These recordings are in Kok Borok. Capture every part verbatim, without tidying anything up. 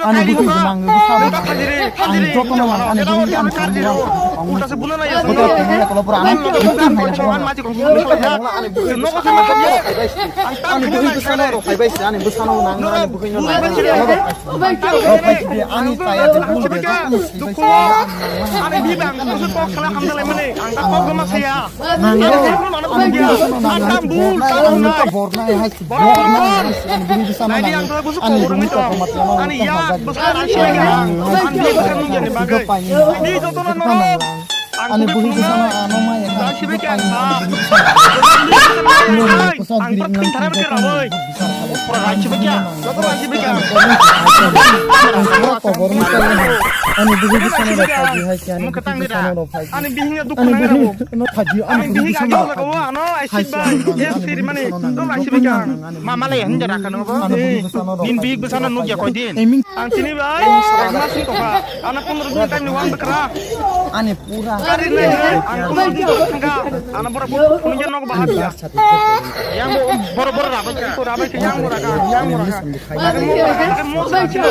Ani bwkhwrang bwsa bo nang. Ang jotono nang, ani bwkhwrang ani bwkhwrang. Ulta se buna na ya. Bwkhwrang ani bwkhwrang. Ani bwkhwrang ani bwkhwrang. Ani bwkhwrang bwsa no rok phai bai se, ani bwsa no nang, ani bwkhwrang no nang. Ani chaya de bul de. Ani bibang, kok khala hamdalai mani, ang ta kok gama saya. Nang. Ang ta bul, ta bul nai. Bornai hai, bornai hai, ani bwkhwrang bwsa no nang. Ani bwkhwrang bwsa no nang. Ani yak bwsa, ani bwkhwrang nung jani bagwi. Ani jotono no. Ani bwkhwrang bwsa no ano maya. Ang pura thwng thara bwkhe raboi. Pura raisi bwkhe. Joto raisi bwkhe. Ani bwkhwrang bwsa no rok phai di hai khe ani bwkhwrang bwsa no rok phai di. Ani bihingya dukhu nang rabo. No phai di ani bihing bwkhwrang bwsa no rok phai di. Ano aisik ba. Yes siri mani. Joto raisi bwkhe. Mama le hinja rakha no bo. Ani bwkhwrang bwsa no rok phai di. Nin bihik bwsa no nukya koi din. Ang tini bai. Ang masuk kok. Ana pondro din time ni wan bwkhwrang. Ani pura. Kari nai, ang kuno di to thangka. Ana bora bo phunja nok bahar ya. Yang bo bora bora rabai ka, rabai ka yang bora ka, yang bora ka. Mo sa china.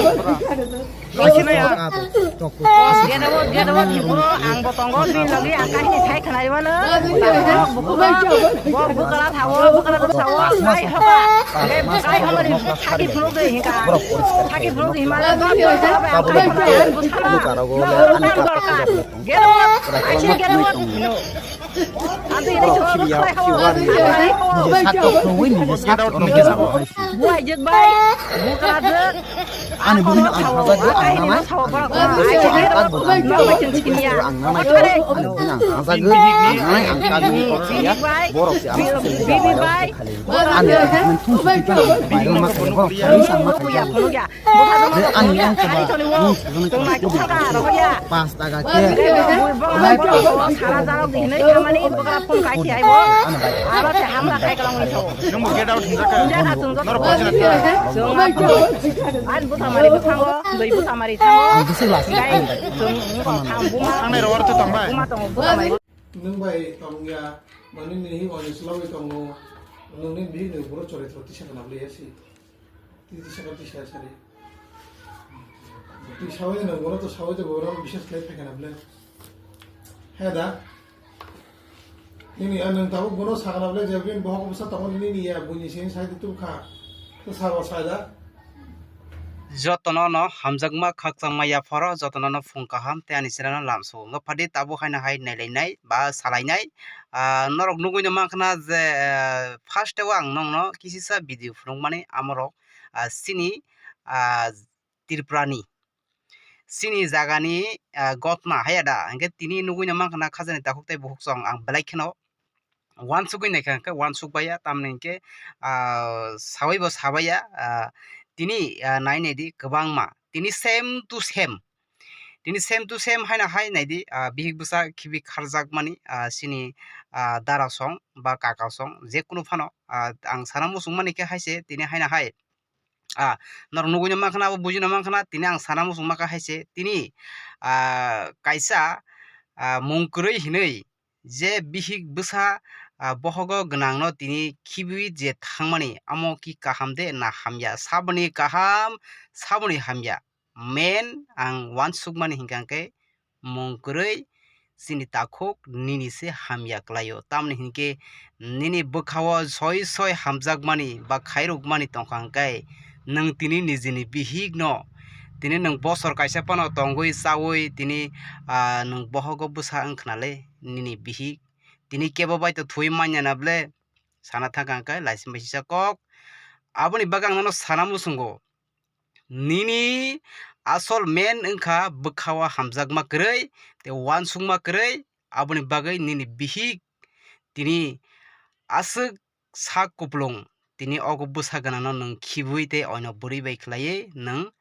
Lagi na ya. Gede bo, gede bo, di boro ang bo tongo, di lagi ang kahini thai khanai mano. Bo, bo, bo kala thawo, bo kala thawo, nai hoka. Be kai hamari thaki phunuk de hinka. Thaki phunuk de himala. Gede bo, achi gede bo. Borok phiya, phiya ni. Nini sak tok thangwi, nini sak tok thangwi. Buai jek bai, bukra jek. Ani bwkhwrang ang hajak de, ang nanai. Ani bwkhwrang ang hajak de, ang nanai. Ani bwkhwrang ang hajak de, ang nanai, ang kagwi kok saya. Borok se ang sini bibi bai. Ani bwkhwrang thung suti pa, bai ma kaya, borok kami sang ma kaya. Ani yang coba, nung sudah ni coba. Pas taga ke. Bai, pas taga ke. Nung bo get out hinjak ka. Norok bajina tiya. Ang bwsa mari bwkhango, dui bwsa mari thango. Ang bisi last. Gai, ang bai. Thang nai rok to tang bai. Buma tongo bwsa mari. Nung bai tong ya, mani ni hi wani slow tongo. Nung ni bi ni boro chore to tisa kana bole ya si. Tisa kana tisa sari. Tisa wai nung boro to sawi to boro bises lai phai kana bole. He da. Nini, ah, nwng tabuk bono sakna bwle je bini bohok bwsa tongo nini ya, buini sini sai tubkha. Sabo saida. Jotono no hamjakma khakchangma yapharo, jotono no phung kaham tei ani channel no lamsok wngkha phadi tabuk haino hai nailainai ba salainai. Ah, norok nugui no mankha na je, eh, first o ang nongno kisisa video phunukmani amorok, ah, sini, ah, Tripurani. Chini jagani, ah, gotma haya da, hingke tini nugui no mankha na khajani takhuk tei bukhuk chwng ang belai kheno wansugui naikha, hingke wansuk baiya, tamni hingke, ah, sawi bo sabaiya, ah, tini, ah, nai naidi kwbangma, tini same to same, tini same to same haino hai naidi, ah, bihik bwsa khibi kharjak mani, ah, chini, ah, dara song ba kaka song, je kunu phano, ah, ang sana muchung mani khe hai se tini haino hai. Ah, norok nugui no mankha na, abo buji no mankha na, tini ang sana muchung maka hai se, tini, ah, kaisa, ah, mung kwrwi hinui je bihik bwsa, ah, bohogo gwnang no tini khibiui je thangmani, amo ki kaham de na hamya, saboni kaham, saboni hamya, men ang wansuk mani hinkha khe mung kwrwi chini takhuk nini se hamya kwlaio. Tamoni hinkhe nini bwkhao soi soi hamjakmani ba khairokmani tongkha hwnkhe nwng tini nijini bihikno tini nwng bosor kaisa phano tongwi chaui tini, ah, nwng bohogo bwsa wngkhna le nini bihik tini kebo bai to thwi manya na ble. Sana thangkha hwnkhe laisim bai sisa kok. Aboni bagwi ang nono sana muchungo. Nini asol main wngkha bwkhao hamjakma kwrwi tei uansukma kwrwi. Aboni bagwi nini bihik tini aswk sak kupulung, tini ogo bwsa gwnangno nwng khibwi tei oino bwrwi bai khlaiwi nwng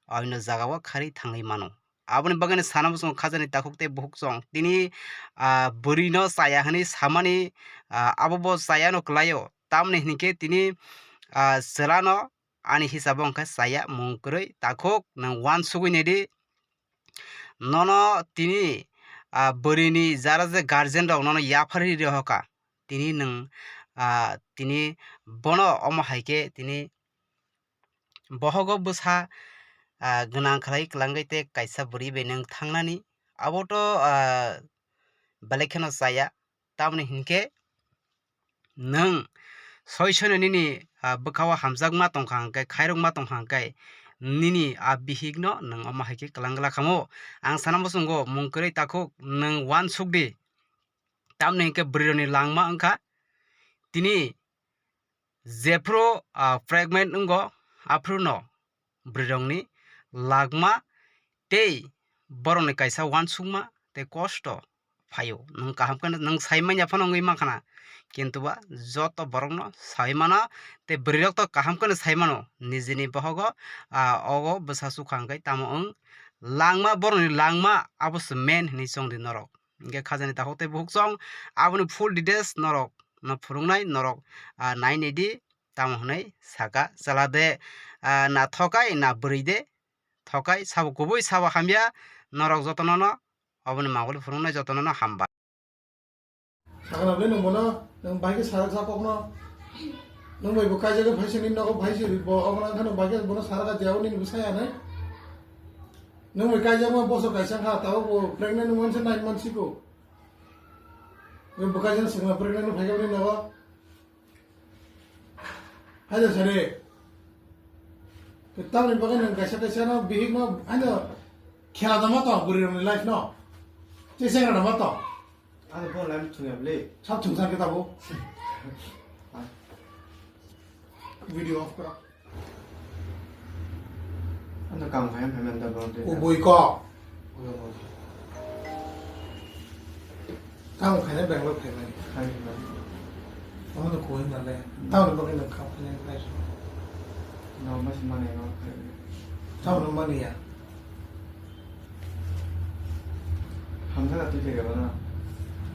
oino jagao kharwi thangwi mano. Aboni bagwino sana muchungo khajani takhuk tei bukhuk chwng. Tini, ah, bwrwino chaya hwnwi samani, ah, abobo chayano kwlaio. Tamni hinkhe tini, ah, chwlano ani hisabo wngkha chaya mung kwrwi takhuk nwng uansugwi naidi. Nono tini, ah, bwrwini jara je guardian rok nono yapharwi rihokha. Tini nwng, ah, tini bono omo hai khe tini bohogo bwsa, ah, gwnang khlai kwlangwi tei kaisa bwrwi bai nwng thangnani. Abo to, ah, belai kheno chaya. Tamoni hinkhe nwng soi soino nini, ah, bwkhao hamjakma tongkha hwnkhe, khairokma tongkha hwnkhe, nini a bihikno nwng omo hai khe kwlang gwla khamu. Ang sana muchungo mung kwrwi takhuk nwng uansuk di. Tamoni hinkhe bwrwirokni langma wngkha tini jephru, ah, pregnant wngo, aphruno bwrwirokni langma tei borokni kaisa uansukma tei kosto phaio. Nwng kaham khe nwng sai manya phano wngwi mankha na, kintu ba joto borokno sai mano tei bwrwirok to kaham kheno sai mano nijini bohogo, ah, ogo bwsa chukha hwnkhe tamo wng langma, borokni langma abo se main hinwi chong di norok. Hinkhe khajani takhuk tei bukhuk chwng aboni full details norok no phwrwngnai, norok, ah, nai nai di, tamo hwnwi saka chwla de, ah, na thokai na bwrwi de thokai, sabo kubui sabo hamya, norok jotono no oboni mangoli phwrwngnai jotono no hambai. Sakha nabli nwng bono, nwng bai khe sarak sa kokno. Nwng bai bo kaijagwi phai se nini nogo phai se bo obo nang khe nwng bai khe bono sarak a je abo nini bwsai anai. Nwng bai kaijakma bosor kaisa wngkha, tabuk bo pregnant wngmani se nine months siko. Nwng bo kaijak swkang pregnant wng phai khe nini nogo. Hai da sari. Tamni bagwi nwng kaisa kaisa no bihik no, ano khela da ma tong bwrwi rokni life no. Che sengra da ma tong. Ano phone line thung ya bwle. Sab thung san kita bo. Video off kora. Ano kam kaya payment da bang de. Ubui ko. Tamo khaina Bangalore phaimani. Khaina. Omo no kuwi male. Tamo no bagwi no kam khaina khlai. No, mas mane no khaina. Tamo no mani ya. Hamsa ka twi khaigaba na.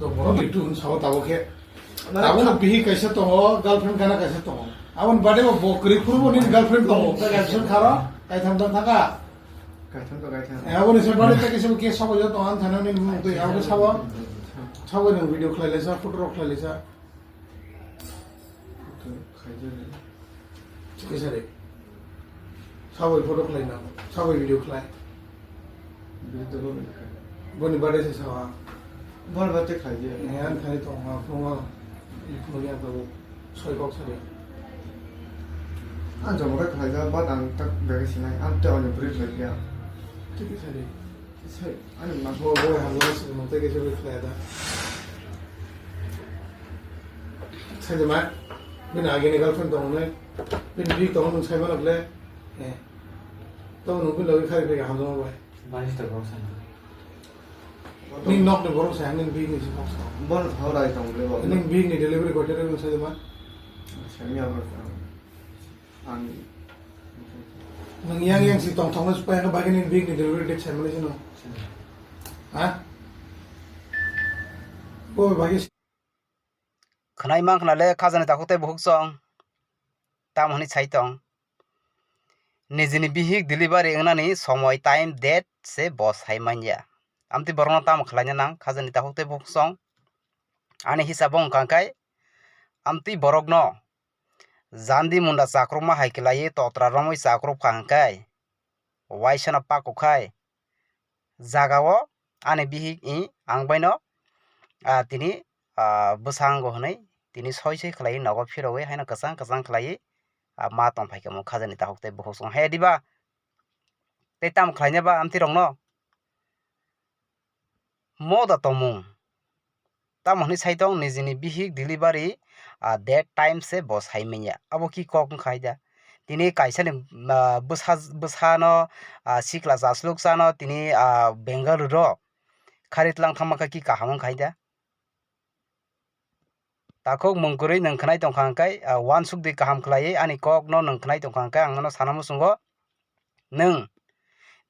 To borok itu hun sao tabo khe. Mane tabo no bihi kaisa tongo, girlfriend kana kaisa tongo. Aboni bade bo bo kwrwi phuru bo nini girlfriend tongo. Ta kaisa kharo, kaitham ta thaka. Kaitham to kaitham. Eh, aboni se bade ta kisa ke sabo jo to an thana nini mung twi abo sabo. Sabo nang video khlai laisa, photo rok khlai laisa. Khaijani. Kisa de. Sabo photo khlai nang, sabo video khlai. Video to bo khlai. Boni bade se sawa. Boni bade khlai je. Eh, an khai to ma phungo. Phungo ya to. Soi kok sari. Ang jomo khe khlaijak, but ang tak bag sinai, ang tei ani bwrwi khlai phiya. Tei kisa di. Sai, ani ma. Bo bo hamjak se mo tei kisa bwrwi khlai da. Sai de ma. Bini agini girlfriend tong nai. Bini bihik tong nung sai mano ble. Eh. To nung bini logi khai phai hamjak bai. Bani to kok sana. Nini nokni borok se, nini bihikni se kok sa. Bono thaw rai tong le bo. Nini bihikni delivery koita rwi sai de ma? Sami abo ang. Nang yang yang si tong thong na supai ang bagi nini bihikni delivery date sai mani sino. Ha? Bo bagi. Khwnai mankha le khajani takhuk tei bukhuk chwng. Tamo hwnwi sai tong. Nijini bihik delivery wngnani somoi time date se bo sai manya. Amtwi borokno tamo khlaina nang khajani takhuk tei bukhuk chwng. Ani hisabo wngkha khe amtwi borokno jandi munda chakrukma hai khlaiwi totra romwi chakrukha hwnkhe waisano pakukhai jagao ani bihik i ang baino, ah, tini, ah, bwskango hwnwi tini soi soi khlaiwi nogo phirogwi haino kwchang kwchang khlaiwi, ah, ma tongphaikha omo khajani takhuk tei bukhuk song. He diba? Tei tamo khlaina ba amtwi rokno? Moda tongmung. Tamo hwnwi sai tong nijini bihik delivery ah, that time se bo sai manya. Abo ki kok wngkha hai da? Tini kaisa ni, ah, bwsa, bwsa no, ah, sikla chaslok cha no tini, ah, Bengaluru ro khari tlang thangma kha ki kaham wngkha hai da? Takhuk mung kwrwi nwng khwnai tongkha hwnkhe, ah, uansuk di kaham khlaiwi ani kok no nwng khwnai tongkha hwnkhe ang nono sana muchungo. Nwng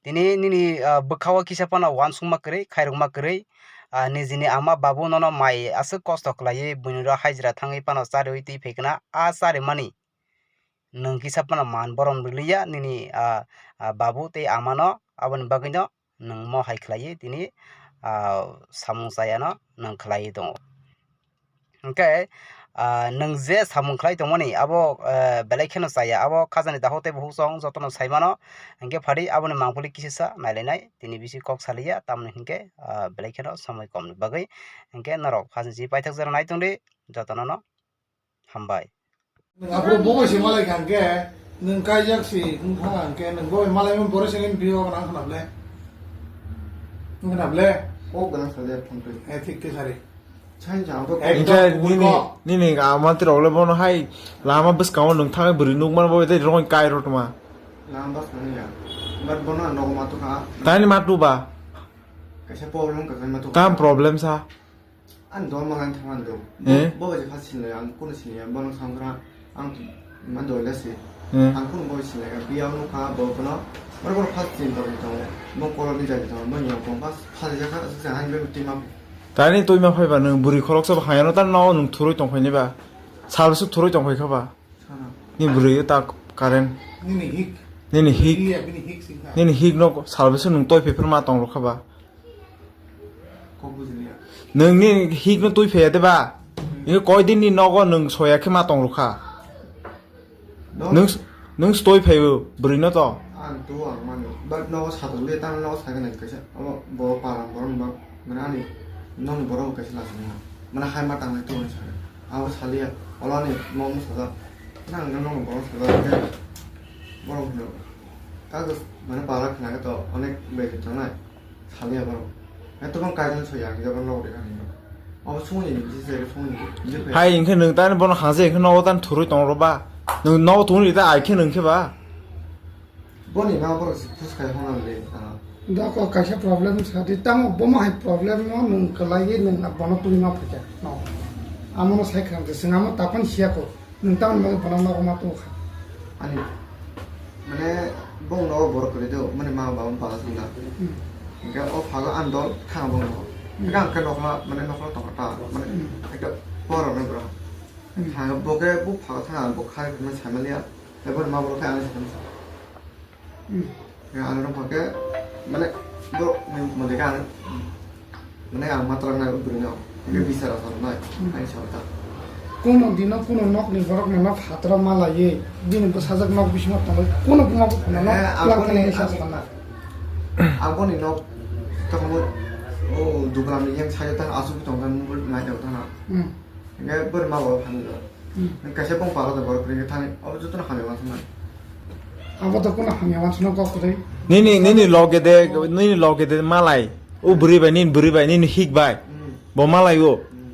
tini nini, ah, bwkha o kisa phano uansukma kwrwi, khairokma kwrwi, ah, nijini ama babu nono mai aswk kosto khlaiwi buini ro hajira thangwi phano chariwi twi phaikha na, a charimani nwng kisa phano man borom rwliya nini, ah, ah, babu tei amano, aboni bagwino nwng mo hai khlaiwi tini, ah, samung chayano nwng khlaiwi tongo. Hwnkhe, ah, nwng je samung khlai tongmani abo, ah, belai kheno chaya, abo khajani dakhuk tei bukhuk chwng jotono sai mano. Hwnkhe phadi aboni mangpili kisisa nailainai tini bisi kok saliya, tamoni hwnkhe, ah, belai kheno somoi komni bagwi. Hwnkhe norok phajni si paithak jora nai tongdi, jotono no hambai. Nwng aphuru bo bai se malai kha hwnkhe, nwng kaijak si wng thang hwnkhe, nwng bo bai malai mani borok se nini biyo nang khna ble. Wng khna ble. Kok gana sa de phone twi. Eh, thik khe sari. Sai jang to. Ekdom Hwnkhe bui nini, kok. Nini ama tirok le bono hai lama bwskango nwng thangwi bwrwi nukmano bo tei rongoi kai rw tongma. Lama bwskango ya. But bono ang nogo ma tukha. Tani ma tuba? Kaisa problem kaisa ma tukha. Tam problem sa? Ang dol mangan thangmani do. Eh? Bo, bo je kha sinlai ang kuno sinlai bono samgra ang ma dol da se. Eh? Ang kuno bo sinlai ka biya no kha bo kono. Mar kono first chin to to. Bo kolo ni jai to. Bo nyam ko pas phari ja kha sa han be tima. Tani twi ma phai ba nwng bwrwi khoroksa ba hayano ta no nwng thurui tong phai ni ba. Sal su thurui tong phai kha ba. Sana. Ni bwrwi ta current. Nini hik. Nini hik. Iya, bini hik sing kha. Nini hik no sal su nwng toi phai phai ma tong rw kha ba. Kok bujiliya. Nwng ni hik no twi phaiya de ba? Hmm. Ini koi din ni nogo nwng soya khe ma tong rw kha. No. Nwng s-, nwng stoi phaibo bwrwi no to. Ang tu ang mani. But nogo satok le tang nogo saga nang kaisa. Abo bo parang borok no. Mane ani nong borok kaisa lachang na. Mane hai ma tang nai tu saga. Abo saliya. Ola ni mom saga. Nang nong borok saga. Borok no. Kago mane para khna to onek bai tongnai. Saliya borok. Eto bang kaijang soya ang jabon log de kani. Abo sungni ni bisi se sungni ni. Hai, hwnkhe nwng tani bono haje hwnkhe nogo tani thurui tong rw ba? Nwng nogo thungni ta ai khe nwng khe ba? Boni ma borok si phus khai hona le. Da ko kaisa problem sa di tamo bomo hai problem no nwng kwlai nwng bono twi ma phaikha. No. Amo no sai khang de swng amo tapan siya ko. Nwng tamoni bagwi bono nogo ma tong kha? Ani, mane, bong nogo borok kwrwi do, mane, ma baba bala thangna. Hmm. Hingke o phago ang dol thang bong nogo. Hmm. Hingke ang khe nokla, mane, nokla tongkha ta, mane, Hmm. ekta borok ni borok. Hmm. Thang bo khe bo phago thang ang bo khai mane sai maliya. Ebo ma borok khe ang sai maliya. Hmm. Ya, ano rok hake, mane, borok ni mode ka ano, mane, ang matra nai bwrwi no, hake Hmm. bisar asar nai, Hmm. ai sa ta. Kuno dino, kuno nok ni borok no, no phatro ma laiye, bini bwsajak nok bisingo tongwi, kuno buma bo kuno no, Eh, lang aboni, khe nai sa aboni, sana. Aboni nok, tamo, o, dubra ni yang sa ta, asuk tong ta, mobile nai ta na. Hmm. Hingke bwrwi ma bo thani do. Hmm. Kaisa bong paro de borok kwrwi thani. Abo jotono hamya wansuknai. Abo to kuno hamya wansukna kok kwrwi. Nini, nini loge de, nini loge de malai. O bwrwi bai, nini bwrwi bai, nini hik bai. Hmm. Bo malai o. Hmm.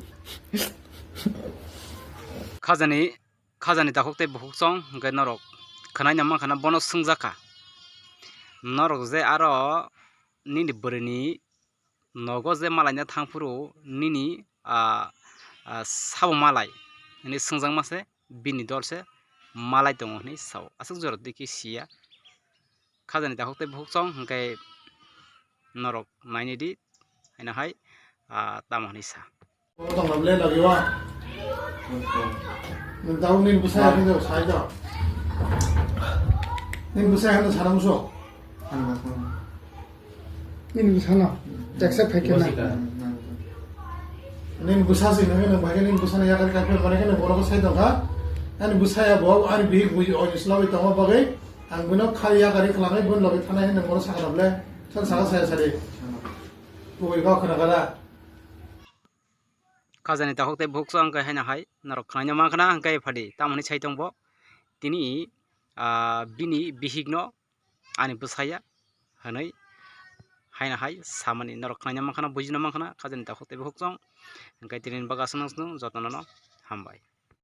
Khajani, khajani takhuk tei bukhuk chwng hingke norok khwnai nang mankha na bono swngjak kha. Norok je aro nini bwrwini nogo je malaina thangphuru nini, ah, ah, sabo malai hinwi swngjak mase bini dol se malai tongo hinwi sao. Aswk jora dikhe siya. Khajani takhuk tei bukhuk chwng hwnkhe norok nainai di haino hai, ah, tamo hinwi sa. Tongla ble lagi wa. Nang tau nini bwsa ya hinjo sai do. Nini bwsa ya hinjo sana muso. Nini bwsano teksa phaikhe na. Nini bwsa se nang nang bahai nini bwsano yakar kakhe bahai khe borok sai tongkha. Ani bwsa ya bo ani bihik bui oi islawi tongo bagwi ang bino khali yakari khlangwi bun logi thanai hinwi borok sakha ble. San sakha saya sari. Bui kok khna kara. Khajani takhuk tei bukhuk chwng hwnkhe haino hai norok khwnaino mankha na hwnkhe phadi tamoni sai tongbo tini, ah, bini bihikno ani bwsaya hwnwi haino hai samani norok khwnaino mankha na bujino mankha na khajani takhuk tei bukhuk chwng hwnkhe tini bagwi aswk no jotono no hambai.